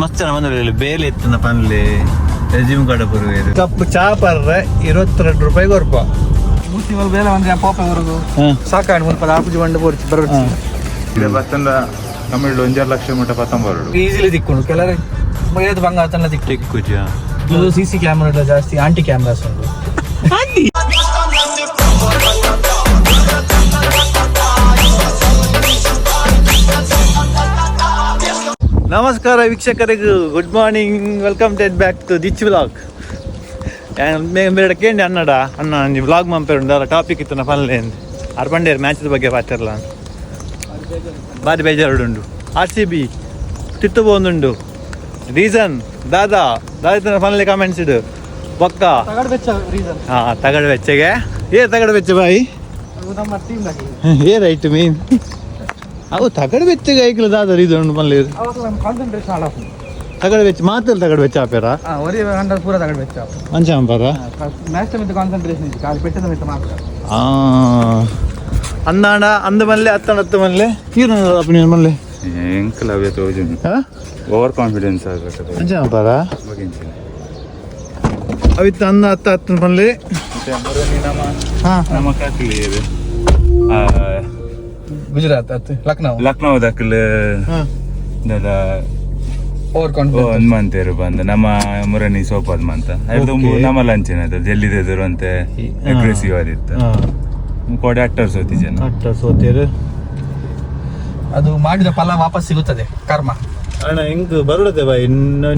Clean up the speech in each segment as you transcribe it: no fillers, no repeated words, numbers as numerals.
ಮಸ್ತ್ ಜನ ಬಂದ್ರೆ ಬೇಲೆ ಇತ್ತನ ಪನ್ಲೆ ರೆಸ್ಯೂಮ್ ಕಡೆ ಬರುವೇರು ಕಪ್ ಚಾ ಪರ್ರೆ 22 ರೂಪಾಯಿ ಕೊರ್ಪ. ಮೂರ್ತಿ ಬೇಲೆ ಒಂದು ಪೋಪ ಬರುದು ಸಾಕಾಂಡ್ ಮುಲ್ಪ ಆಪುಜಿ ಬಂಡು ಬೋರ್ಚಿ ಬರೋಡ್ಚಿ. ಇದೆ ಬತ್ತಂದ ತಮಿಳು 1.5 ಲಕ್ಷ ಮುಟ್ಟ ಪತ್ತೊಂಬರಡು. ಈಸಿಲಿ ತಿಕ್ಕೊಂಡು ಕೆಲವರು ಏತ್ ಬಂಗ ಆತನ ತಿಕ್ಕು. ತಿಕ್ಕುಜ. ಇದು ಸಿ ಸಿ ಕ್ಯಾಮ್ರಾ ಜಾಸ್ತಿ ಆಂಟಿ ಕ್ಯಾಮ್ರಾಸ್ ಉಂಟು. ನಮಸ್ಕಾರ ವೀಕ್ಷಕರಿಗೂ, good morning, welcome to back to ditch vlog. ಬೇಡ ಕೇಂಡಿ ಅನ್ನಡ ಅಣ್ಣ ಒಂಜಿ ವ್ಲಾಗ್ ಮಂಪೇರುಂಡು ಅಲ್ಲ ಟಾಪಿಕ್ ಇತ್ತನ ಪನ್ಲೆ ಆರ್ ಪಂಡೇರು ಮ್ಯಾಚದ ಬಗ್ಗೆ ಪಾತಿರ್ಲ. ಬಾರಿ ಬೇಜಾರುಂಡು, ಆರ್ ಸಿ ಬಿ ತಿಟ್ಟು ಪೋಂದುಂಡು. ರೀಸನ್ ದಾದಾ ದಾದ ಪನ್ಲೆ ಕಮೆಂಟ್ಸ್ ಇಡು ಬೊಕ್ಕ. ತಗಡು ಬೆಚ್ಚ ರೀಸನ್. ಹಾ, ತಗಡು ಬೆಚ್ಚಗೆ ಏ ತಗಡು ಬೆಚ್ಚ ಬಾಯಿ. ನಮ್ಮ ಟೀಮ್. ಏ ರೈಟ್ ಮೀನ್ ಅವು ತಗಡು ಬೆಚ್ಚಗೆ ಐಕ್ಲು ದಾದ ರೀಸನ್ ಉಂಡು ಪನ್ಲೆ. ಅವಾಗ ನಮ್ಮ ಕಾನ್ಸಂಟ್ರೇಷನ್ ಹಾಳಾಪುಂಡು. ತಗಡು ಬೆಚ್ಚ ಮಾತ್ರ ತಗಡು ಬೆಚ್ಚ ಆಪೇರ. ಹಾ, ಒರಿ ಹಂಡ್ರೆಡ್ ಪೂರ ತಗಡು ಬೆಚ್ಚ. ಅಂಚ ಅಂಪಾರ. ಮ್ಯಾಚ್ ಮಿತ್ತ ಕಾನ್ಸಂಟ್ರೇಷನ್ ಇತ್ತು, ಖಾಲಿ ಪೆಟ್ಟದ ಮಿತ್ತ ಮಾತ್ರ. ಅಂದಾಂಡ ಅಂದ ಮಲ್ಲೆ ಅತ್ತಂಡ ಅತ್ತ ಮಲ್ಲೆ ತೀರ ಅಪ್ಪನ ಮಲ್ಲೆ. ಎಂಕಲ್ ಅವೇ ತೋಜುಂಡು. ಓವರ್ ಕಾನ್ಫಿಡೆನ್ಸ್ ಆಗತ್ತೆ. ಅಂಚ ಅಂಪಾರ. ಬಗಿಂಚಿನ. ಅವಿತ್ತು ಅನ್ನ ಅತ್ತ ಅತ್ತನ ಪನ್ಲೆ. ಮತ್ತೆ ಮುರನಿ ನಮ್ಮ ಹಾ. ನಮ್ಮ ಕಾಕಲಿ ಇದೆ. ಗುಜರಾತ್ ಅತ್ತು ಲಕ್ನೋ. ಲಕ್ನೋ ದಕ್ಕಲ್ ದಾದ. Over confidence. ಹನುಮಂತೇರು ಬಂದ ನಮ್ಮ ಮುರನಿ ಸೋಪಾದ್ ಮಂತ. Okay. ನಮ್ಮ ಲಂಚಿನ ಜಲ್ಲಿದೆದರು ಅಂತೆ ಅಗ್ರೆಸಿವ್ ಆದಿತ್ತು. ಕೋಡೆ ಆಕ್ಟರ್ಸ್ ಹೋತಿ ಜನ. ಅಟ್ಟ ಸೋತೇರು. ಅದು ಮಾಡಿದ ಫಲ ವಾಪಸ್ ಸಿಗುತ್ತದೆ, ಕರ್ಮ. ಅಣ್ಣ ಹಿಂಗ್ ಬರುಡತೆ ಬಾಯ್.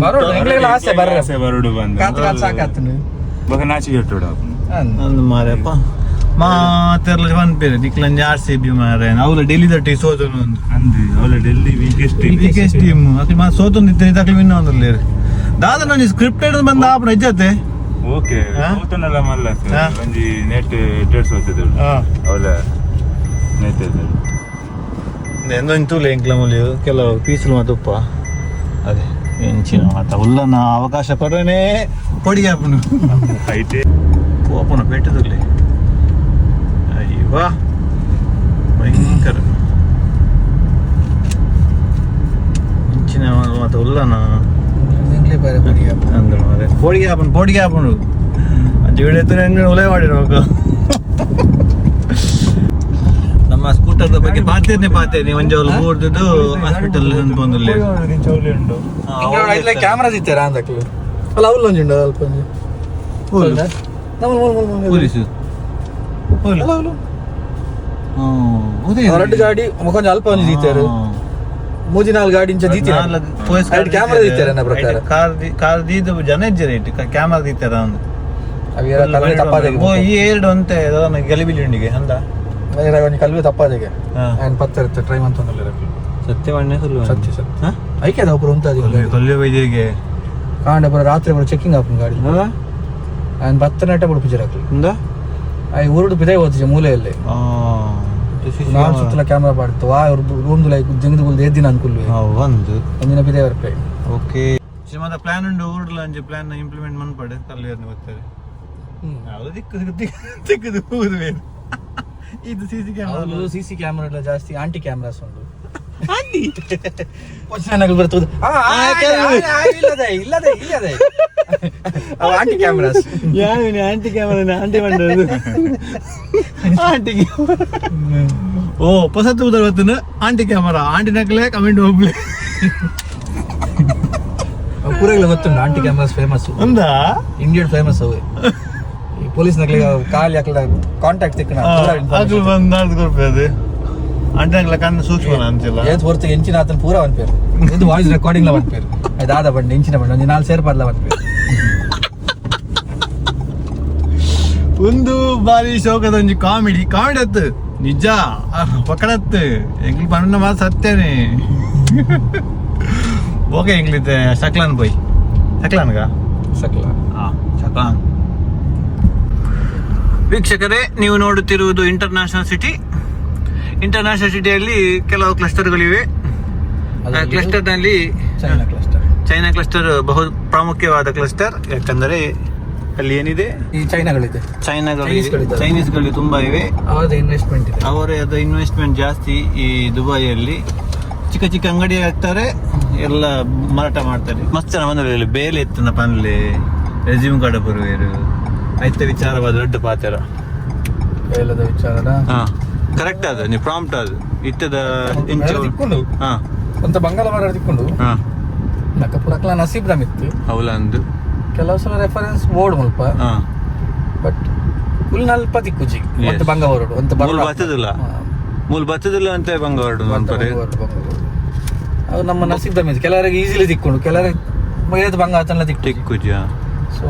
ಬರೋಡು, ಎಂಗ್ಲೆಲ್ಲ ಆಸೆ ಬರ್ರೆ. ಆಸೆ ಬರುಡು ಬಂದ. ಕಾತ್ ಕಾತ್ ಸಾಕಾತು. ಬೊಕ ನಾಚಿಗೆ ಇಟ್ಟುಡು ಆಪುಂಡು. ಅಂದ್ ಮಾರಪ್ಪ ಮಾತೆರ್ಲ ಪನ್ಪೇರು ನಿಕ್ಲಂಜಿ ಆರ್ ಸಿ ಬಿ ಮಾರೆ ಅವ್ಲ ಡೆಲ್ಲಿ ದಟ್ಟಿ ಸೋತನು ಒಂದು. ಅಂದು ಅವಳ Delhi weakest team. Weakest team ಅಕ್ಲಿ ಮಾ ಸೋತೊಂದಿತ್ತೆ ಅಕ್ಲಿ ವಿನ್ ಒಂದಿರ್ಲೇರು ದಾದ ನಂಜಿ ಸ್ಕ್ರಿಪ್ಟೆಡ್ ಬಂದ ಆಪಣ ಇಜ್ಜತೆ. ಓಕೆ. ಹಾ? ಸೋತನಲ್ಲ ಮಲ್ಲ. ಹಾ? ಒಂಜಿ ನೆಟ್ ಟೆಡ್ ಸೋತಿದ್ರು ಅವಳ ನೆಟ್. ಎಂದೊಂದು ತೂಲೆ ಎಂಕ್ಲ ಮೂಲಿ ಕೆಲವು ಪೀಸ್ಲು ಮಾತ ಉಪ್ಪ ಅದೇ ಎಂಚಿನ ಮಾತ ಉಲ್ಲನ ಅವಕಾಶ ಪರನೇ ಕೊಡಿ ಆಪುನು. ಐತೆ. ಪೋಪುನ ಪೆಟ್ಟದಲ್ಲಿ ಅಯ್ಯವಾ ಭಯಂಕರ ಇಂಚಿನ ಮಾತ ಉಲ್ಲನ. ಅಂದ್ರೆ ಮಾರೆ ಕೋಡಿಗೆ ಆಪುನು ಕೋಡಿಗೆ ಆಪುನು ಅಂಚ ಉಲೇ ಮಾಡಿರೋ ನಮ್ಮ ಸ್ಕೂಟರ್ದ ಬಗ್ಗೆ ಪಾತೇನೆ ಪಾತೇನೆ ಒಂಜಿ ಅವ್ಲು ಊರ್ದುದು ಹಾಸ್ಪಿಟಲ್ ಬಂದುಲ್ಲೆ. ಉಂಟು. ಕ್ಯಾಮ್ರಾ ಇತ್ತಾರ ಅಂದಕ್ಲು ಅಲ್ಲ ಅವ್ಲು ಒಂಜಿ ಉಂಡು ಅಲ್ಪ ಒಂಜಿ ನಮ್ಮ ಮೂಲ ಮೂಲ ಮೂಲ. ಪೊಲೀಸ್. ಅಲ್ಲ ಅವ್ಲು ರಡ್ಡು ಗಾಡಿ ಕೊಂಚ ಅಲ್ಪ ಒಂಜಿ ದೀತಾರು ಮೂಜಿ ನಾಲ್ ಗಾಡಿ ಇಂಚ ದೀತಿರ ಐಟ್ ಕ್ಯಾಮ್ರಾ ದೀತಾರೆ ನನ್ನ ಪ್ರಕಾರ. ಕಾರ್ ಕಾರ್ ದೀದು ಜನ ಇಜ್ಜರ ಇಟ್ಟು ಕ್ಯಾಮರಾ ದೀತಾರ ಒಂದು. ಅವು ಕಲ್ವೆ ತಪ್ಪಾದೆಗೆ. ಓ ಈ ಎರಡು ಅಂತೆ ಗಲಿಬಿಲಿ ಉಂಡಿಗೆ ಅಂದ. ಒಂಜಿ ಕಲ್ವೆ ತಪ್ಪಾದೆಗೆ ಆ್ಯಂಡ್ ಪತ್ತ ಇರುತ್ತೆ ಟ್ರೈ ಮಂತೊಂದುಲ್ಲೆರ್ ಅಕ್ಲು. ಸತ್ಯ ಸುಳ್ಳು? ಸತ್ಯ ಸತ್ಯ ಐಕೆ ಅದ ಒಬ್ಬರು ಉಂತಾದಿ. ಕೊಲ್ಲೆ ಬೈದಿಗೆ. ಕಾಂಡ ಪೂರ ರಾತ್ರಿ ಪೂರ ಚೆಕಿಂಗ್ ಆಪುಂಡು ಗಾಡಿ ಆ್ಯಂಡ್ ಬತ್ತ ನಟ ಬುಡ್ಪುಜರ್ ಅಕ್ಲು. ಅಂದ. I ಊರುಡು ಪಿದೈ ಹೋತಿಜೆ ಮೂಲೆಯಲ್ಲಿ ನಾನ್ ಸುತ್ತಲ ಕ್ಯಾಮ್ರಾ ಪಾಡ್ತು ವಾ ರೂಮ್ ಲೈಕ್ ದಿಂಗದು ಗುಲ್ದು ಏದ್ ದಿನ ಅನ್ಕುಲ್ವೆ. ಒಂದು. ಒಂದಿನ ಪಿದೈ ಬರ್ಪೆ. ಓಕೆ ಶ್ರೀಮಂತ ಪ್ಲಾನ್ ಉಂಡು ಊರ್ಡ್ಲ ಅಂಜಿ ಪ್ಲಾನ್ ಇಂಪ್ಲಿಮೆಂಟ್ ಮನ್ಪಡೆ ಕಲ್ಲೇರ್ನ ಗೊತ್ತಾರೆ ಅದು ದಿಕ್ಕು ದಿಕ್ಕದು ಹೋಗುದು ಬೇರೆ ಇದು C C camera. C C camera ಜಾಸ್ತಿ ಆಂಟಿ ಕ್ಯಾಮ್ರಾಸ್ ಉಂಟು. ವಚನಗಳು ಬರ್ತದೆ. ಆ, ಆ, ಆ, ಆ, ಇಲ್ಲದೆ ಇಲ್ಲದೆ ಇಲ್ಲದೆ ಅವು ಆಂಟಿ ಕ್ಯಾಮ್ರಾಸ್. ಯಾರು ಆಂಟಿ ಕ್ಯಾಮರಾ ಆಂಟಿ ಮಂಡದು ಆಂಟಿ ಕ್ಯಾಮರಾ ಓ ಪೊಸತ್ತು ಉದರ್ ಗೊತ್ತುನು ಆಂಟಿ ಕ್ಯಾಮರಾ ಆಂಟಿ ನಕ್ಲೆ ಕಮೆಂಟ್ ಹೋಗ್ಲಿ. ಪೂರಗಲ ಗೊತ್ತುಂಟು ಆಂಟಿ ಕ್ಯಾಮ್ರಾಸ್ ಫೇಮಸ್. ಅಂದ. ಇಂಡಿಯನ್ ಫೇಮಸ್ ಅವು. ಈ ಪೊಲೀಸ್ ನಕ್ಲಿಗೆ ಖಾಲಿ ಅಕ್ಲ ಕಾಂಟ್ಯಾಕ್ಟ್ ತಿಕ್ಕಣ. ಅಗ್ಲು ಬಂದು ನಾಡ್ದು ಕೊಡ್ಪೆ ಅದು ಆಂಟಿ ನಕ್ಲೆ ಕಣ್ಣು ಸೂಕ್ಷ್ಮ ಅಂತಿಲ್ಲ. ಏತ್ ಹೊರ್ತು ಎಂಚಿನ ಆತನ ಪೂರ ಪೇರು ಇದು ವಾಯ್ಸ್ ರೆಕಾರ್ಡಿಂಗ್ ಲ ಪೇರು ದಾದ ಬಂಡಿ ಎಂಚಿನ ಬಂಡಿ ಒಂಜಿ ನಾಲ್ ಸೇರ್ಪಾಡ್ಲ ಪೇರು. ಒಂದು ಬಾರಿ ಶೋಕದ ಒಂಜಿ ಕಾಮಿಡಿ ಕಾಮಿಡಿ ಅತ್ತು ನಿಜ ಪಕ್ಕಡತ್ತು ಎಂಗ್ಲು ಪಣ್ಣ ಮಾತು ಸತ್ಯನೇ. ಓಕೆ ಎಂಗ್ಲಿತ್ತೆ ಸಕ್ಲಾನ್ ಪೋಯ್ ಸಕ್ಲಾನ್ಗ. ಸಕ್ಲ. ಹಾ ಸಕ್ಲಾನ್. ವೀಕ್ಷಕರೇ, ನೀವು ನೋಡುತ್ತಿರುವುದು ಇಂಟರ್ನ್ಯಾಷನಲ್ ಸಿಟಿ. ಇಂಟರ್ನ್ಯಾಷನಲ್ ಸಿಟಿಯಲ್ಲಿ ಕೆಲವು ಕ್ಲಸ್ಟರ್ಗಳಿವೆ. ಕ್ಲಸ್ಟರ್ನಲ್ಲಿ ಚೈನಾ ಕ್ಲಸ್ಟರ್. ಚೈನಾ ಕ್ಲಸ್ಟರ್ ಬಹು ಪ್ರಾಮುಖ್ಯವಾದ ಕ್ಲಸ್ಟರ್, ಯಾಕಂದರೆ ಅಲ್ಲಿ ಏನಿದೆ? ಈ ಚೈನಾಗಳಿದೆ. ಚೈನಾಗಳು. ಚೈನೀಸ್ಗಳಿದ್ದಾರೆ. ಚೈನೀಸ್ಗಳು ತುಂಬಾ ಇವೆ. ಅವರದ್ದು ಇನ್ವೆಸ್ಟ್ಮೆಂಟ್ ಇದೆ. ಅವರ ಅದು ಇನ್ವೆಸ್ಟ್ಮೆಂಟ್ ಜಾಸ್ತಿ ಈ ದುಬೈಯಲ್ಲಿ. ಚಿಕ್ಕ ಚಿಕ್ಕ ಅಂಗಡಿ ಹಾಕ್ತಾರೆ, ಎಲ್ಲ ಮಾರಾಟ ಮಾಡ್ತಾರೆ. ಮಸ್ತ್ ಜನ ಬಂದ್ರೆ ಇಲ್ಲಿ ಬೇಲೆ ಎತ್ತನ ಪನ್ಲೆ ರೆಸ್ಯೂಮ್ ಕಾರ್ಡ್ ಬರುವೇರು ಐತ ವಿಚಾರವಾದ ದೊಡ್ಡ ಪಾತ್ರ. ಬೇಲದ ವಿಚಾರ. ಹಾ, ಕರೆಕ್ಟ್ ಅದು, ನೀವು ಪ್ರಾಂಪ್ಟ್ ಅದು ಇತ್ತದ. ಬೇಲೆ ತಿಕ್ಕೊಂಡು ಒಂತ ಬಂಗಾಳ ಮರ ತಿಕ್ಕೊಂಡು. ನಕ್ಕ ಪುರಕ್ಲ ನಸೀಬ್ ದಮಿತ್ತು. ಅವಲಂದು. ಕೆಲವು ಸಲ ರೆಫರೆನ್ಸ್ ಬೋರ್ಡ್ ಮುಲ್ಪ. ಬಟ್ ಫುಲ್ ನಲ್ಪ ತಿಕ್ಕುಜಿ. ಒಂತ ಬಂಗ ಹೊರಡು ಒಂತ. ಮೂಲ್ ಬತ್ತದಿಲ್ಲ. ಮೂಲ್ ಬತ್ತದಿಲ್ಲ ಅಂತ ಬಂಗ ಹೊರಡು ಅನ್ಪರೆ. ಅದು ನಮ್ಮ ನಸೀಬ್ ದಮಿತ್ತು. ಕೆಲವರಿಗೆ ಈಸಿಲಿ ತಿಕ್ಕೊಂಡು, ಕೆಲವರಿಗೆ ಏತ್ ಬಂಗ ಆತನ ತಿಕ್ಕು. ತಿಕ್ಕುಜಿ. ಸೊ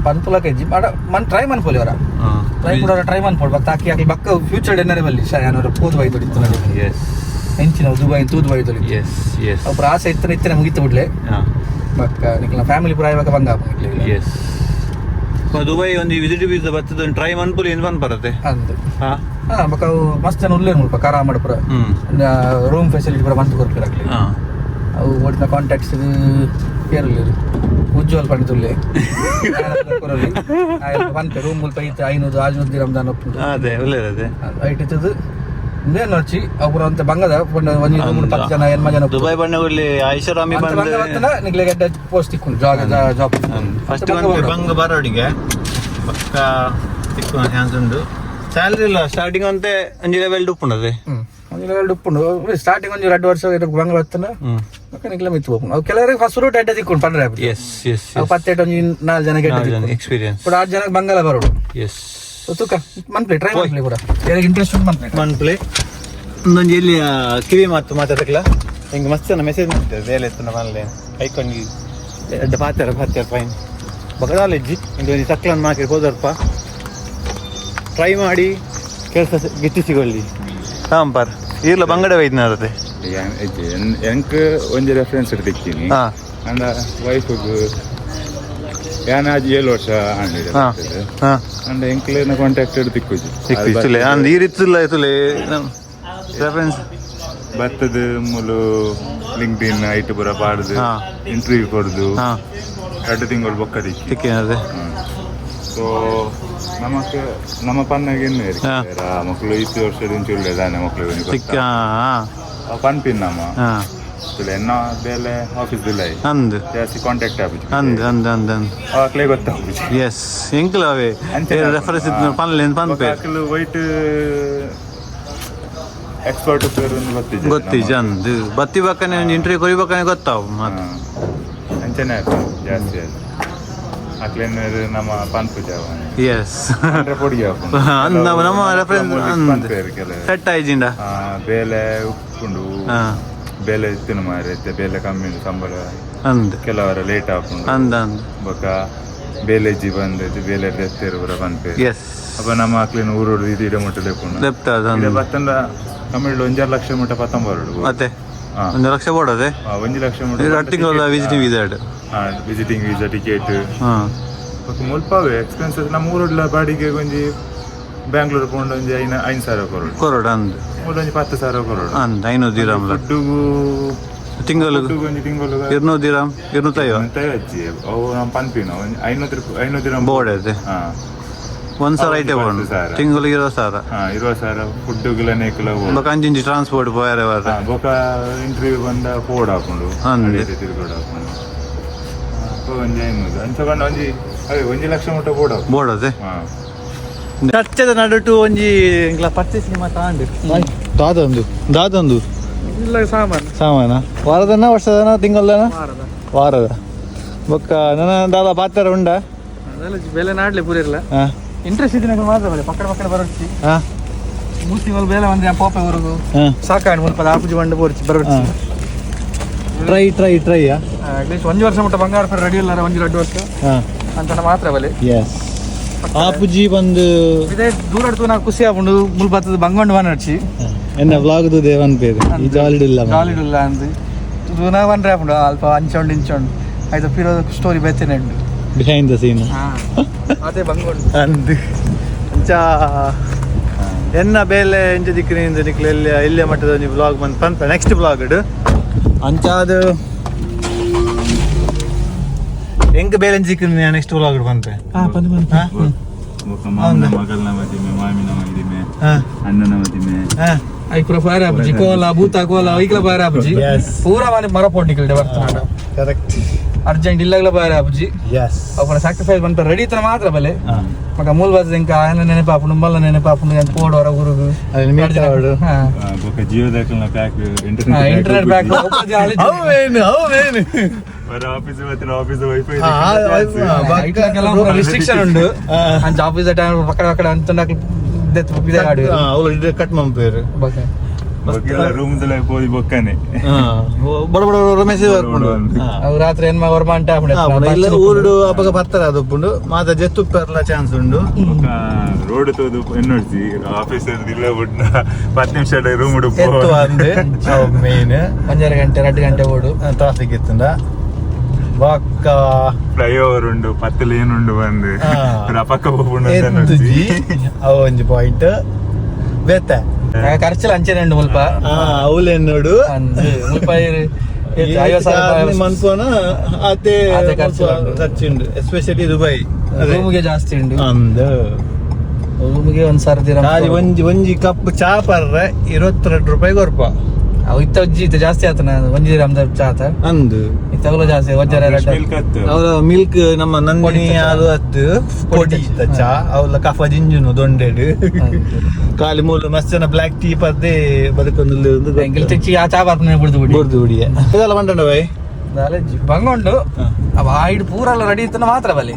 ಪನ್ಪುಲ ಕೆಜಿ ಮಾಡ ಮನ್ ಟ್ರೈ ಮನ್ಪೊಲಿ ಅವರ. ಟ್ರೈ ಕೂಡ ಟ್ರೈ ಮನ್ಪೊಡು ಬಕ್ಕ ತಾಕಿ ಹಾಕಿ ಬಕ್ಕ ಫ್ಯೂಚರ್ ಎನ್ನರೆ ಬಲ್ಲಿ ಯಾನವರ ಪೋದು ಬೈದೊಡಿತ್ತು ನಡಿ. ಎಂಚಿನ ದುಬೈ ತೂದು ಬೈದೊಡಿತ್ತು. ಎಸ್ ಎಸ್ ಅವು ಆಸೆ ಇತ್ತನ ಇತ್ತನೆ ಮುಗಿತು ಬಿಡ್ಲೆ. ಬಕ್ಕ ನಿಕ್ಲ ಫ್ಯಾಮಿಲಿ ಪೂರ ಇವಾಗ ಬಂಗ ನಿಕ್ಲೆ. ಎಸ್, ದುಬೈ ಒಂದು ವಿಸಿಟ್ ವೀಸಾ ಬರ್ತದೆ, ಒಂದು ಟ್ರೈ ಮನ್ಪುಲಿ ಏನು ಬಂದ್ ಬರುತ್ತೆ. ಅಂದು. ಹಾ, ಬಕ್ಕ ಅವು ಮಸ್ತ್ ಜನ ಉಲ್ಲೇನು ಮುಲ್ಪ ಕರಾ ಮಾಡ ಪೂರ. ರೂಮ್ ಫೆಸಿಲಿಟಿ ಪೂರ ಬಂದು ಕೊರ್ಪಿರಾಗ್ಲಿ. ಅವು ಒಟ್ಟಿನ ಕಾಂಟ್ಯಾಕ್ಟ್ಸ್ ಕೇರಳ ಉಜ್ವಲ್ ಪಂಡಿತುಲ್ಲೆ ಪನ್ಪೆ ರೂಮ್ ಮುಲ್ಪ ಐತೆ 500 600 ದಿರಮ್ ದಾನ ಒಪ್ಪುಂಡು. ಅದೇ ಒಳ್ಳೇದದೆ. ಐಟ್ ಇತ್ತದು ಇಂದೇನು ನೊಚ್ಚಿ ಅವು ಪೂರ ಒಂತೆ ಬಂಗದ ಪಂಡ ಒಂಜಿ ರೂಮ್ 10 ಜನ ಎನ್ಮ ಜನ. ದುಬೈ ಬಣ್ಣಗಳಲ್ಲಿ ಐಷಾರಾಮಿ ಅಂತ ಬಂದ ಬಂಗ ಬತ್ತನ ನಿಗ್ಲೆ ಗೆಡ್ಡ ಪೋಸ್ಟ್ ತಿಕ್ಕೊಂಡು ಜಾಗ ಜಾಬ್. ಫಸ್ಟ್ ಒಂದು ಬಂಗ ಬರೋಡಿಗೆ ಪಕ್ಕ ತಿಕ್ಕುವ ಚಾನ್ಸ್ ಉಂಟು. ಸ್ಯಾಲರಿ ಇಲ್ಲ ಸ್ಟಾರ್ಟಿಂಗ್ ಅಂತೆ ಒಂಜಿ ಲೆವೆಲ್ ಉಪ್ಪುಂಡದೆ. ಒಂಜಿ ಲೆವೆಲ್ ಉಪ್ಪುಂಡು ಸ್ಟಾರ್ಟಿಂಗ್. ಒಂಜಿ 2 ವರ್ಷ ಬಂಗ ಬತ್ತನ ಬೊಕ್ಕ ನಿಗ್ಲೆ ಮಿತ್ತು ಹೋಪುಂಡು. ಅವು ಕೆಲವರಿಗೆ ಫಸ್ಟ್ ರೂಟ್ ಎಡ್ಡೆ ತಿಕ್ಕೊಂಡು ಪಂಡ್ರೆ. ಎಸ್ ಎಸ್ ಅವು ಪತ್ತೆಟ್ ಒಂಜಿ 4 ಜನ ಗೆಡ್ಡೆ ತಿಕ್ಕೊಂಡು. ಎಕ್ಸ್ಪೀರಿಯನ್ಸ್. ಪುಡ 6 ಜನಕ್ಕೆ ಬಂಗಲ ಬರೋಡು. ತುಕ ಮನ್ಪ್ಲೆ ಟ್ರೈ ಮನ್ಪ್ಲೆ ಪೂರ ಯಾರಿಗೆ ಇಂಟ್ರೆಸ್ಟ್ ಉಂಟು ಮನ್ಪ್ಲೆ. ಮನ್ಪ್ಲೆ ಒಂದೊಂದು ಎಲ್ಲಿ ಕಿವಿ ಮಾತು ಮಾತಾಡಕ್ಲ ಹಿಂಗೆ ಮಸ್ತ್ ಜನ ಮೆಸೇಜ್ ಮಾಡ್ತೇವೆ ಬೇಲೆ ಎತ್ತನ ಮನ್ಲೆ ಐಕೊಂಡು ಎಡ್ಡೆ ಪಾತ್ಯಾರ ಪಾತ್ಯಾರ ಫೈನ್ ಬಗದಾಲೆಜ್ಜಿ ಇಂದು ಒಂಜಿ ತಕ್ಲನ್ ಮಾಕಿ ಹೋದರ್ಪ ಟ್ರೈ ಮಾಡಿ ಕೆಲಸ ಗಿಟ್ಟಿಸಿಕೊಳ್ಳಿ ಸಾಂಬಾರ್ ಈರ್ಲ ಬಂಗಡೆ ವೈದ್ಯನಾರತೆ. ಎಂಕ್ ಒಂಜಿ ರೆಫರೆನ್ಸ್ ತಿಕ್ಕಿನಿ. ಅಂಡ ವೈಫ್ಗ್ ಯಾನ್ ಆಜ್ 7 ವರ್ಷ ಆಂಡ್. ಅಂಡ ಎಂಕ್ಲೇನ ಕಾಂಟ್ಯಾಕ್ಟ್ ತಿಕ್ಕುಜಿ. ತಿಕ್ಕು ಅಂದ್ ಈ ರೀತಿಲ್ಲ ತುಲೆ ರೆಫರೆನ್ಸ್. ಬತ್ತದ ಮೂಲು ಲಿಂಕ್ಡ್ ಇನ್ ಐಟ್ ಪೂರ ಪಾಡ್ದು ಇಂಟರ್ವ್ಯೂ ಕೊಡ್ದು 2 ತಿಂಗಳು ಬೊಕ್ಕ ತಿಕ್ಕಿ. ತಿಕ್ಕಿನದೆ. ಸೊ ನಮಕ್ ನಮ್ಮ ಪನ್ನಗೆ ಇನ್ನು ಮಕ್ಕಳು ಇತ್ತು ವರ್ಷ ಉಳ್ಳೆದಾನೆ ಮಕ್ಕಳು. ತಿಕ್ಕ. ಪನ್ಪಿನ್ ನಮ್ಮ ಎನ್ನ ಬೇಲೆ ಆಫೀಸ್ ಇಲ್ಲ. ಅಂದ್. ಜಾಸ್ತಿ ಕಾಂಟ್ಯಾಕ್ಟ್ ಆಪುಜಿ. ಅಂದ್ ಅಂದ್ ಅಂದ್ ಅಂದ್. ಅವಾಗ್ಲೇ ಗೊತ್ತಾಪುಜಿ. ಎಸ್, ಎಂಕಲ್ ಅವೇ ರೆಫರೆನ್ಸ್ ಇತ್ತು ಪನ್ಲೆ ಪನ್ಪೆ. ಅಕ್ಲು ವೈಟ್ ಎಕ್ಸ್ಪರ್ಟ್ ಗೊತ್ತಿಜ್ಜಿ. ಗೊತ್ತಿಜ್ಜಿ ಅಂದ್ ಬತ್ತಿ ಬಕ್ಕನೆ ಒಂದು ಇಂಟರ್ವ್ಯೂ ಕೊರಿಬೇಕನೆ ಗೊತ್ತಾವು ಮತ್ತೆ. ಅಂಚನೆ ಆತು ಜಾಸ್ತಿ ಅದು ಅಕ್ಲೇನ ನಮ್ಮ ಪನ್ಪುಜ. ಅಂದ್ರೆ ಪೊಡಿ. ನಮ್ಮ ರೆಫರೆನ್ಸ್ ಸೆಟ್ ಆಯ್ಜಿಂಡ. ಬೇಲೆ ಉಪ್ಪುಂಡು. ಬೇಲೆ ಇತ್ತಿನ ಮಾರೆ ಬೇಲೆ ಕಮ್ಮಿ ಉಂಡು ಸಂಬಳ. ಅಂದ್. ಕೆಲವರ ಲೇಟ್ ಆಪುಂಡು. ಅಂದ್ ಅಂದ್. ಬೊಕ್ಕ ಬೇಲೆಜ್ಜಿ ಬಂದದ್ದು ಬೇಲೆ ದೆತ್ತೇರು ಪೂರ ಪನ್ಪೆ. ಅಪ್ಪ ನಮ್ಮ ಅಕ್ಲಿನ ಊರೋಡು ಇದು ಇಡ ಮುಟ್ಟ ಲೆಪ್ಪುಂಡು. ಲೆಪ್ತ. ಇಡ ಬತ್ತಂದ ತಮಿಳು 1.5 ಲಕ್ಷ ಮುಟ್ಟ ಪತ್ತೊಂಬರೋಡು. ಮತ್ತೆ 1 ಲಕ್ಷ ಬೋಡದೆ. 1 ಲಕ್ಷ ಮುಟ್ಟ. 2 ತಿಂಗಳ visiting visa. Visiting visa ticket ಬೊಕ್ಕ ಮುಲ್ಪವೇ ಎಕ್ಸ್ಪೆನ್ಸಸ್. ನಮ್ಮ ಊರುಡ್ಲ ಬಾಡಿಗೆ ಒಂಜಿ ಬ್ಯಾಂಗ್ಳೂರ್ ಪೋಂಡ ಒಂಜಿ 5,000 ಕೊರಡು. ಕೊರಡು ಅಂದ್. ಮೂಲ ಒಂಜಿ 10,000 ಕೊರಡು. ಅಂದ್ 500 ದಿರಾಮ್. ಫುಡ್ಡುಗು ತಿಂಗಳು. ಫುಡ್ಡುಗು ಒಂಜಿ ತಿಂಗಳು 200 ದಿರಾಮ್, 250. ಅಜ್ಜಿ ಅವು ನಮ್ಮ ಪನ್ಪಿನ ಒಂಜಿ 500 500 ದಿರಾಮ್. ಬೋರ್ಡ್ ಇದೆ. 1 ಸಾವಿರ ಐಟೆ ಬೋರ್ಡ್. 10,000. ತಿಂಗಳಿಗೆ 20,000. 20,000 ಫುಡ್ಡುಗುಲ ನೇಕುಲ. ಬೊಕ ಅಂಚಿಂಚಿ ಟ್ರಾನ್ಸ್ಪೋರ್ಟ್ ಪೋಯರೆ ಬರ. ಬೊಕ ಇಂಟರ್ವ್ಯೂ ಬಂದ ಪೋಡ್ ಹಾಕೊಂಡು ತಿರುಗೋಡು ಹಾಕೊಂಡು ಒಂಜಿ 500 ಅಂಚ ಪಂಡ ಒಂಜಿ ಅವೇ 1 ಲಕ್ಷ ಮುಟ್ಟ ಬೋರ್ಡ್ ಹಾಕು. ಬೋರ್ಡ್ ಅದೇ. ಚರ್ಚೆದ ನಡುಟು ಒಂಜಿ ಎಂಕ್ಲ ಪರ್ಚೇಸಿಂಗ್ ಮಾತ ಆಂಡ್ ದಾದೊಂದು ದಾದೊಂದು. ಇಲ್ಲ ಸಾಮಾನು. ಸಾಮಾನ ವಾರದನ ವರ್ಷದನ ತಿಂಗಳದನ? ವಾರದ. ಬೊಕ್ಕ ನನ್ನ ದಾದ ಪಾತ್ರ ಉಂಡ. ಅದೆಲ್ಲ ಬೇಲೆ ನಾಡ್ಲೆ ಪೂರ ಇಲ್ಲ. ಇಂಟ್ರೆಸ್ಟ್ ಇದ್ದಿನ ಮಾತ್ರ ಬಲೆ ಪಕ್ಕಡ ಪಕ್ಕಡ ಬರೊಚ್ಚಿ. 3 ತಿಂಗಳು ಬೇಲೆ ಒಂದೇ ಪೋಪೆ ಊರುಗು. ಸಾಕಾಂಡ್ ಮುಲ್ಪ ಆಪುಜಿ ಬಂಡು ಬೋರ್ಚಿ ಬರೊಚ್ಚಿ. Try try try. At least ಒಂಜಿ ವರ್ಷ ಮುಟ್ಟ ಬಂಗಾರ ರೆಡಿ ಇಲ್ಲ ಒಂಜಿ 2 ವರ್ಷ ಅಂತ ಮಾತ್ರ ಬಲೆ. ಎಸ್, ಆಪುಜಿ ಬಂದು. ಇದೇ ದೂರ ನಾ ಖುಷಿ ಆಪುಂಡು ಮುಲ್ಪ ಬಂಗೊಂಡು ವನರ್ಚಿ. ಎನ್ನ ವ್ಲಾಗ್ ದೇವನ್ ಪೇರು ಈ ಜಾಲಿಡ್ ಇಲ್ಲ. ಜಾಲಿಡ್ ಇಲ್ಲ ಅಂದು ದೂನ ವನ್ರೆ ಆಪುಂಡು ಅಲ್ಪ ಅಂಚೊಂಡು ಇಂಚೊಂಡು ಆಯ್ತು ಪಿರೋ ಸ್ಟೋರಿ ಬೇತೇನೆ ಉಂಡು. Behind the scene. ಅದೇ ಬಂಗೊಂಡು. ಅಂದ್ ಅಂಚ ಎನ್ನ ಬೇಲೆ ಎಂಚ ದಿಕ್ಕಿನಿಂದ ನಿಕ್ಲೆ ಎಲ್ಲಿ ಎಲ್ಲಿಯ ಮಟ್ಟದ ಒಂಜಿ ವ್ಲಾಗ್ ಬಂದು ಪನ್ಪ ನೆಕ್ಸ್ಟ್ ವ್ಲಾಗ್ ಅಂಚಾದ ಎಂಕ್ ಬೇಲೆ ಎಂಚ ದಿಕ್ಕಿನ ನೆಕ್ಸ್ಟ್ ವ್ಲಾಗ್ ಪನ್ಪೆ. ಬಂದು ಬಂದು. ಬೊಕ್ಕ ಮಾಮನ ಮಗಲ್ನ ಮದಿಮೆ, ಮಾಮಿನ ಮದಿಮೆ, ಅಣ್ಣನ ಮದಿಮೆ. ಐಪುರ ಫೈರ್ ಆಪುಜಿ ಕೋಲ ಭೂತ ಕೋಲ ಐಕ್ಲ ಫೈರ್ ಆಪುಜಿ ಪೂರ ಮನೆ ಮರ ಪೊಂಡಿಕಲ್ಡೆ ಬರ್ತನಾಡ ಕರೆಕ್ಟ್ ಅರ್ಜೆಂಟ್ ಇಲ್ಲಗ್ಲ ಫೈರ್ ಆಪುಜಿ ಎಸ್ ಅವು ಸಾಕ್ರಿಫೈಸ್ ಬಂತ ರೆಡಿ ಇತ್ತನ ಮಾತ್ರ ಬಲೆ ಮಗ ಮೂಲ ಬಾಜು ಇಂಕ ఆయన ನೆನಪಾಪುಂಡು ಮಲ್ಲ ನೆನಪಾಪುಂಡು ಅಂತ ಪೋಡು ಹೊರ ಗುರುಗು ಅದನ್ನ meet ಆವಡು. ಬೊಕ ಜಿಯೋದಾಕಲ್ನ pack internet pack ಅವೇನು ಅವೇನು ಬರ ಆಫೀಸ್ ಬರ್ತೀನಿ office wifi restriction ಉಂಡು ಅಂಚ ಆಫೀಸ್ ಟೈಮ್ ಪಕ್ಕಡ ಪಕ್ಕಡ ಅಂತ ಅವ್ರು ಕಟ್ ಮಂಪೇರು ರೂಮ್ ಪೋದಿ ಬೊಕ್ಕನೆ ಬಡ ಬಡ ಬಡ ಮೆಸೇಜ್ ಬರ್ಪುಂಡು ಅವು ರಾತ್ರಿ ಏನ್ ಹೊರ ಅಂಟ ಇಲ್ಲ ಊರುಡು ಅಪಗ ಪತ್ತರ ಅದು ಮಾತ ಜೆತ್ತು ಪೆರ್ಲ ಚಾನ್ಸ್ ಉಂಡು ಬೊಕ ರೋಡ್ ತೋದು ಎನ್ನೊಡ್ಸಿ ಆಫೀಸ್ ಇಲ್ಲ ಬುಡ್ನ 10 ನಿಮಿಷ ರೂಮ್ ಉಡುಪು ಎತ್ತು ಅಂದೆ ಮೇನ್ ಒಂಜಾರು ಗಂಟೆ 2 ಗಂಟೆ ಓಡು ಟ್ರಾಫಿಕ್ ಇತ್ತಂಡ ಬೊಕ್ಕ ಫ್ಲೈಓವರ್ ಉಂಡು 10 ಲೇನ್ ಉಂಡು ಬಂದು ರಪಕ್ಕ ಪೋಪುಂಡು ಅಂತ ಎತ್ತುಜಿ ಅವು ಒಂಜಿ ಪಾಯಿಂಟ್ ಬೇತೆ ಖರ್ಚುಲ ಅಂಚೆನೆ ಉಂಡು ಮುಲ್ಪ ಅವ್ಲೆನ್ನೋಡು ಮುಲ್ಪ 50,000 ಮನ್ಪೋನ ಆತೆ ಆತೆ ಖರ್ಚು ಉಂಡು. ಖರ್ಚು ಉಂಡು ಎಸ್ಪೆಷಲಿ ದುಬೈ ರೂಮ್ಗೆ ಜಾಸ್ತಿ ಉಂಡು ಅಂದು ರೂಮ್ಗೆ ಒಂದ್ ಸಾವಿರ ದಿರಂ ಖಾಲಿ ಒಂಜಿ ಒಂಜಿ ಕಪ್ ಚಾ ಪರ್ರೆ 22 ರೂಪಾಯಿ ಕೊರ್ಪ ಅವು ಇತ್ತ ಒಂಜಿ ಇತ್ತ ಜಾಸ್ತಿ ಆತನ ಒಂಜಿ ದಿರಂ ಚಾ ಆತ ಅಂದು ಇತ್ತಗಲ ಜಾಸ್ತಿ ಒಂಜರ ಎರಡು ಮಿಲ್ಕ್ ಅತ್ತು ಅವರ ಮಿಲ್ಕ್ ನಮ್ಮ ನಂದಿನಿ ಪೊಡಿ ಹಾಲು ಅತ್ತು ಪೊಡಿ ಇತ್ತ ಚಾ ಅವಲ ಕಫ ಜಿಂಜುನು ದೊಂಡೆಡು ಖಾಲಿ ಮೂಲು ಮಸ್ತ್ ಜನ ಬ್ಲ್ಯಾಕ್ ಟೀ ಪದ್ದೆ ಬದುಕೊಂದು ಎಂಕಲ್ ತೆಚ್ಚಿ ಆ ಚಾ ಬರ್ಪನೆ ಬಿಡ್ದು ಬಿಡಿ ಬುರ್ದು ಬಿಡಿಯ ಇದೆಲ್ಲ ಬಂಟಂಡ ಬೈ ಬಂಗ ಉಂಡು ಅವ ಆಯ್ಡ್ ಪೂರ ರೆಡಿ ಇತ್ತನ ಮಾತ್ರ ಬಲಿ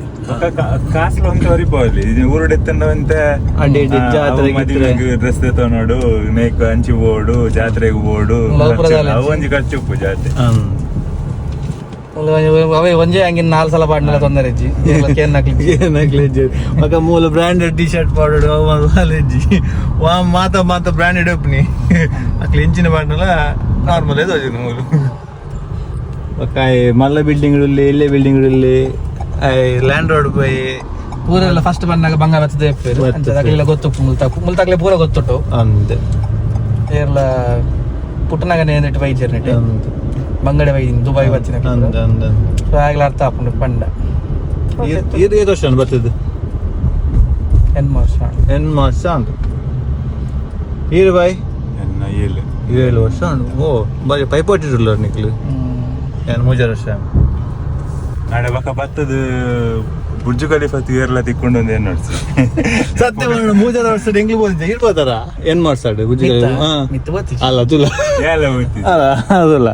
ಕಾಸ್ಲ ಒಂತ ಹೊರಿಪೋಲಿ ಊರುಡು ಎತ್ತಂಡ ಒಂತೆ ಅಡ್ಡಿ ಇಡ್ಡಿ ಜಾತ್ರೆಗೆ ಮದುವೆಗೆ ಡ್ರೆಸ್ ತಗೊಳೋಡು ನೇಕ್ ಹಂಚಿ ಬೋಡು ಜಾತ್ರೆಗೆ ಬೋಡು ಲೋಪುರದಲ್ಲಿ ಅವು ಒಂಜಿ ಖರ್ಚು ಉಪ್ಪು ಜಾತ್ರೆ ಅವೇ ಒಂಜೇ ಹಂಗಿನ 4 ಸಲ ಪಾಡ್ನಲ್ಲ ತೊಂದರೆ ಇಜ್ಜಿ ಕೇನ್ ನಕ್ಲಿ ಏನಾಗ್ಲಿ ಮಗ ಮೂಲ branded T shirt ಪಾಡೋಡು ಅವ ಕಾಲೇಜಿ ವಾ ಮಾತ ಮಾತ ಬ್ರಾಂಡೆಡ್ ಒಪ್ನಿ ಅಕ್ಲೆ ಇಂಚಿನ ಪಾಡ್ನಲ್ಲ ನಾರ್ಮಲ್ ಇದು ಮೂಲು ಬೊಕ್ಕ ಮಲ್ಲ ಬಿಲ್ಡಿಂಗ್ ಉಳ್ಳಿ ಎಲ್ಲೆ ಬಿಲ್ಡಿಂಗ್ ಉಳ್ಳಿ ಲ್ಯಾಂಡ್ ರೋಡ್ ಪೋಯಿ ಪೂರ ಎಲ್ಲ ಫಸ್ಟ್ ಬಂದಾಗ ಬಂಗ ಬರ್ತದೆ ಅಕ್ಲೆಲ್ಲ ಗೊತ್ತು ಮುಲ್ತಾಕು ಮುಲ್ತಾಕ್ಲೆ ಪೂರ ಗೊತ್ತುಂಟು ಅಂದೆ ಏರ್ಲ ಪುಟ್ಟನಾಗನೆ ಏನಿಟ್ಟು ಬೈಜರ್ ನೆಟ್ಟೆ ಬಂಗಡೆ ಬೈದಿನಿ ದುಬೈ ಬತ್ತಿನ ಅಂದ ಅಂದ ಸೊ ಆಗಲ ಅರ್ಥ ಆಪುಂಡು ಪಂಡ ಇದು ಏತ್ ವರ್ಷ ಬರ್ತದೆ ಎನ್ ವರ್ಷ ಎನ್ ವರ್ಷ ಅಂದು ಈರು ಬಾಯ್ ಎನ್ನ ಏಳು 7 ವರ್ಷ ಉಂಡು ಓ ಬಾರಿ ಪೈಪೋಟಿ ನಿಕ್ಲು ಏನು ಮೂಜಾರು ವರ್ಷ ನಾಳೆ ಬಕ್ಕ ಬತ್ತದ ಬುರ್ಜು ಖಲೀಫಾ ಏರ್ಲ ತಿಕ್ಕೊಂಡು ಒಂದು ಏನ್ ನೋಡ್ಸಿ ಸತ್ಯ ಮಾಡೋಣ ಮೂಜಾರು ವರ್ಷ ಎಂಗ್ಲಿ ಬೋದಿದ್ದೆ ಇರ್ಬೋದಾರ ಏನ್ ಮಾಡ್ಸಾಡು ಬುರ್ಜ್ ಖಲೀಫಾ ಮಿತ್ತು ಬತ್ತಿ ಅಲ್ಲ ತುಲ ಏಲ ಗೊತ್ತಿತ್ತು ಅಲ್ಲ ಅದಲ್ಲ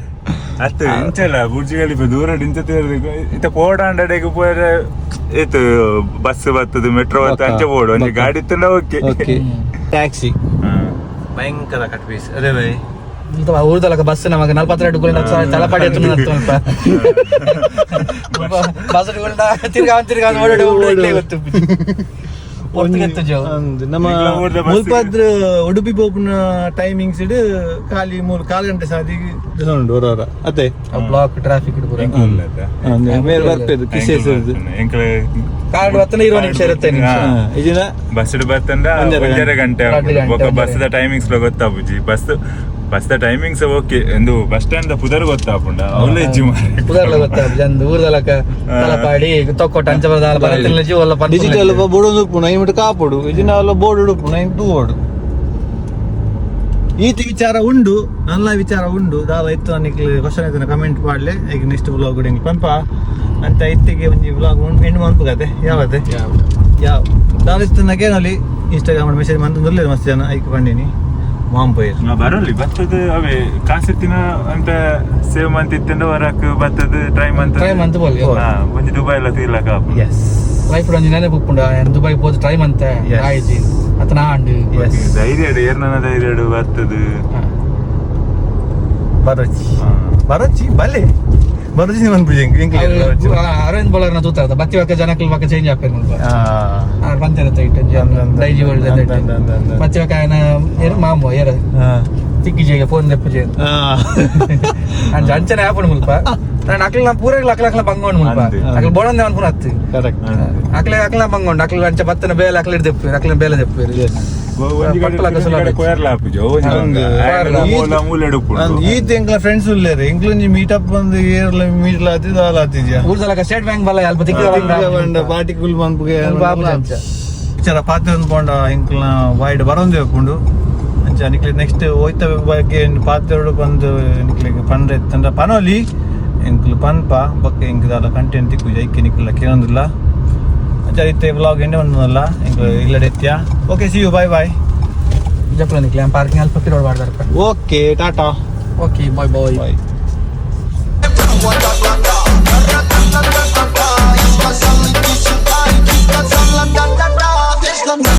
ಅತ್ತು ಇಂಚಲ್ಲ ಬುರ್ಜ್ ಖಲೀಫಾ ದೂರ ಇಂಚ ತೇರ್ಬೇಕು ಇತ್ತ ಪೋಡಾಂಡಡೆಗೆ ಪೋರೆ ಇತ್ತು ಬಸ್ ಬತ್ತದ ಮೆಟ್ರೋ ಬತ್ತ ಅಂಚೆ ಬೋಡು ಒಂಜಿ ಗಾಡಿ ಇತ್ತಂಡ okay okay taxi ಭಯಂಕರ ಕಟ್ ಪೀಸ್ ಅದೇ ಬೈ ಊರ್ದಲಕ ಬಸ್ ನಮಗೆ 42 ಗುಂಡ ತಲಪಾಡಿ ಎತ್ತು ಬಸ್ ಗುಂಡ ತಿರ್ಗಾ ತಿರ್ಗಾ ಓಡಾಡಿ ಓಡಾಡಿ ಗೊತ್ತು ನಮ್ಮ ಮುಲ್ಪದ್ರ ಉಡುಪಿ ಪೋಪುನ ಟೈಮಿಂಗ್ಸ್ ಇಡು ಖಾಲಿ 3.25 ಗಂಟೆ ಸಾದಿ ಉಂಡು ಹೊರ ಅದೇ ಬ್ಲಾಕ್ ಟ್ರಾಫಿಕ್ ಪೂರ ಮೇಲ್ ಬರ್ಪೇದು ಕಿಸೇಸ್ ಕಾರ್ಡ್ ಬತ್ತನ 20 ನಿಮಿಷ ಇರುತ್ತೆ ಇದಿನ ಬಸ್ ಬತ್ತಂಡ 1.5 ಗಂಟೆ ಬೊಕ bus the timings ಗೊತ್ತಾಪುಜಿ bus bus the timings okay ಎಂದು ಬಸ್ ಸ್ಟ್ಯಾಂಡ್ the ಪುದರ್ ಗೊತ್ತಾಪುಂಡ ಅವಲೇ ಇಜ್ಜಿ ಮಾರ್ರೆ ಪುದರ್ಲ ಗೊತ್ತಾಪುಜಿ ಅಂದ್ ಊರ್ದಲಕ ತಲಪಾಡಿ ತೊಕ್ಕೊಟ್ಟ ಅಂಚ ಬರಲ್ಲ ಡಿಜಿಟಲ್ ಬೋರ್ಡ್ ಒಂದು ಉಪ್ಪುನ ಈ ಮಟ್ಟ ಕಾಪುಡು ಇದಿನ ಅಲ್ಲ ಬೋರ್ಡ್ ಉಪ್ಪುನ ಇನ್ ತೂವೋಡು ಈತ ವಿಚಾರ ಉಂಡು ನನ್ನ ವಿಚಾರ ಉಂಡು ದಾದ ಇತ್ತು ನನಗೆ ಕ್ವಶನ್ ಇತ್ತು ಕಮೆಂಟ್ ಮಾಡಲಿ ಈಗ ನೆಕ್ಸ್ಟ್ ಬ್ಲಾಗ್ ಎಂಕ್ ಪಂಪ ಅಂತ ಇತ್ತಿಗೆ ಒಂಜಿ ಬ್ಲಾಗ್ ಎಂಡ್ ಮನ್ಪುಗತೆ ಯಾವತ್ತೆ ಯಾವ ದಾದ ಇತ್ತು ನಾಗೇನಲ್ಲಿ ಇನ್ಸ್ಟಾಗ್ರಾಮ್ ಮೆಸೇಜ್ ಮಂತಂದುಲ್ಲೇರು ಮಸ್ತ್ ಜನ ಐಕ್ ಪಂಡಿನಿ ಮಾಂಪೈರ್ ಬರೋಲಿ ಬತ್ತದ ಅವೇ ಕಾಸೆತ್ತಿನ ಅಂತ ಸೇವ್ ಮಂತ್ ಇತ್ತಂಡ ವರಕ್ ಬತ್ತದ ಟ್ರೈ ಮಂತ್ try month ಬೋಲಿ ಒಂಜಿ ದುಬೈ ಎಲ್ಲ ತೀರ್ಲಕ ಎಸ್ ಲೈಫ್ ಒಂಜಿ ನೆನಪು ಉಪ್ಪುಂಡು ದುಬೈ ಪೋದು ಟ್ರೈ ಮಂತ್ ಆಯ್ತು ಅತನ ಆಂಡು ಎಸ್ ಧೈರ್ಯ ಏರ್ನ ಧೈರ್ಯ ಬರ್ತದ ಬರೋಚಿ ಬರೋಚಿ ಬಲೆ ಬರೋಚಿ ಮನ್ಪುಜಿ ಎಂಕ್ ಅರವಿಂದ್ ಬೌಲರ್ನ ತೂತಾರ ಬತ್ತಿ ಒಕ್ಕ ಜನಕ್ಲು ಬಕ್ಕ ಚೇಂಜ್ ಆಪೇರು ಮುಲ್ಪ ಆರ್ ಬಂತಿರತ್ತೆ ಇಟ್ಟು ಡೈಜಿ ವರ್ಲ್ಡ್ ಬತ್ತಿ ಒಕ್ಕ ಆಯನ ಏರು ಮಾಮು ಏರ ತಿಕ್ಕಿಜೆಗೆ ಫೋನ್ ದೆಪ್ಪುಜೆ ಅಂಚ ಅಂಚನೆ ಆಪುಂಡು ಮುಲ್ಪ ನಾನು ಅಕ್ಲ ನಾ ಪೂರ ಅಕ್ಲ ಅಕ್ಲ ಬಂಗೊಂಡು ಮುಲ್ಪ ಅಕ್ಲ ಬೋಡಂದೆ ಅನ್ಪುನ ಅತ್ತು ಕರೆಕ್ಟ್ ಅಕ್ಲೆ ಅಕ್ಲ ಬಂಗೊಂಡು ಅಕ್ಲ ಅಂಚ ಬತ್ತನ ಬೇಲೆ ಅಕ್ಲ ದೆಪ್ಪು ಅಕ್ಲ ಬೇಲೆ ದೆಪ್ಪು ಈತ ಎಂಕ್ಲ ಫ್ರೆಂಡ್ಸ್ ಉಲ್ಲೇರು ಎಂಕ್ಲೊಂಜಿ ಮೀಟ್ ಅಪ್ ಬಂದು ಏರ್ಲ ಮೀಟ್ಲ ಆತಿದ್ ದಾಲ ಆತಿದ್ಯಾ ಊರ್ದಲಕ ಸ್ಟೇಟ್ ಬ್ಯಾಂಕ್ ಬಲ್ಲ ಅಲ್ಪ ತಿಕ್ಕ ಪಾರ್ಟಿ ಕುಲ್ ಮನ್ಪುಗೆ ವಿಚಾರ ಪಾತ್ರೆ ಒಂದು ಪೋಂಡ ಎಂಕ್ಲ ವಾಯ್ಡ್ ಬರೊಂದೇ ಉಪ್ಪುಂಡು. ಅಂಚ ನಿಕ್ಲೆ ನೆಕ್ಸ್ಟ್ ಹೋಯ್ತ ಬಗ್ಗೆ ಪಾತೆರಡು ಬಂದು ನಿಕ್ಲೆಗ್ ಪಂಡ್ರೆ ಇತ್ತಂಡ ಪನೋಲಿ, ಎಂಕ್ಲು ಪನ್ಪ. ಬೊಕ್ಕ ಎಂಕ್ ದಾಲ ಕಂಟೆಂಟ್ ತಿಕ್ಕು ಐಕೆ ನಿಕ್ಲ ಕೇನೊಂದಿಲ್ಲ. ಅಂಚ ಇತ್ತೆ ವ್ಲಾಗ್ ಎಂಡೆ ಬಂದಲ್ಲ, ಎಂಕ್ಲು ಇಲ್ಲಡೆ ಎತ್ತಿಯ. Okay, see you, bye bye. ಜಪ್ಪಲ ನಿಕ್ಲೆ parking ಅಲ್ಪ ಪಿರೋಡ್ ಬಾರ್ದಾರಪ್ಪ. Okay, tata. Okay, bye bye. Bye. What